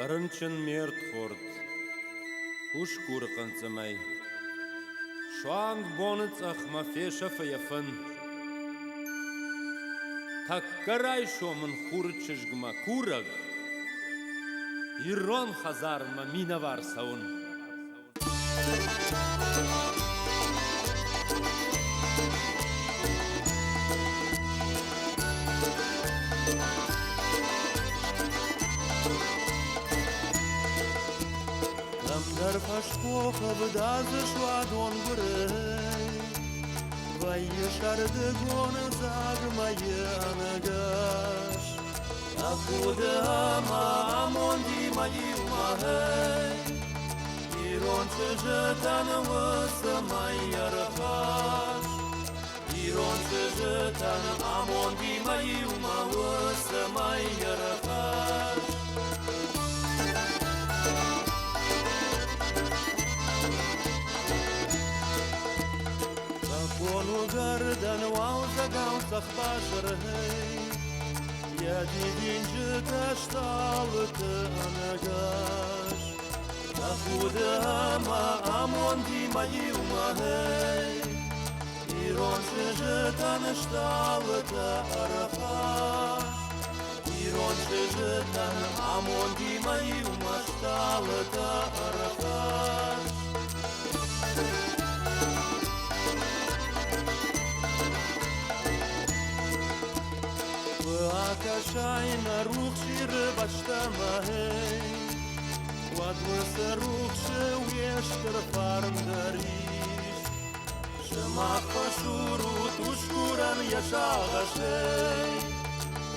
Фӕрынчын ме рдхорд усгуры хъынцъымӕй. Суанг боны цъӕхмӕ фесӕфы йӕ фын. Тӕккӕ райсом ын хуры чызгмӕ курӕг ирон хӕдзармӕ минӕвар цӕуын. Кӕмдӕр фӕсхох ӕвдадзы суадон гуырӕй, Вӕййы сӕрдыгон дзаг мӕйы ӕнгӕс. Тӕхуды ӕмӕ амондимӕ иумӕ Ирон чызджытӕн уыцы мӕй ӕрхӕсс. Ирон чызджытӕн амондимӕ иумӕ уыцы мӕй ӕрхӕсс. Зӕххон уыгӕрдӕн уалдзӕгау цъӕхбазырӕй, Йӕ дидинджытӕ стъалыты ӕнгӕс. Тӕхуды ӕмӕ амондимӕ иумӕ Ирон чызджытӕн стъалытӕ ӕрхӕсс. Ирон чызджытӕн амондимӕ иумӕ стъалытӕ ӕрхӕсс. Куы акӕсай нӕ рухс Иры бӕстӕмӕ, уӕд уыцы рухсы уе стыр фарн дӕр ис. Сымах фӕсурут усгурӕн йӕ сагъӕсӕй,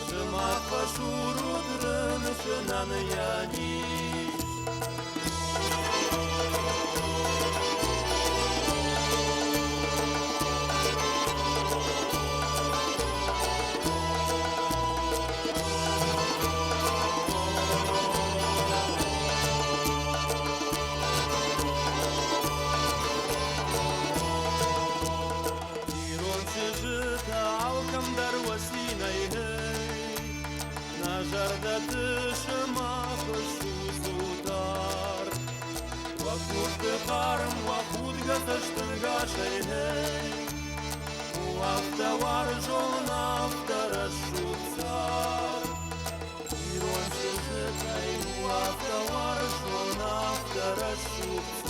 Сымах фӕсурут рынчынӕн йӕ низ. Ирон чызджытӕ алкӕмдӕр уӕ цинӕй Нӕ зӕрдӕты сымах ссудзут арт. Уӕ къухты хъарм, уӕ худгӕ цӕстӕнгасӕй У афтӕ уарзон, афтӕ рӕсугъд цард. Ирон чызджытӕй у афтӕ уарзон, афтӕ рӕсугъд.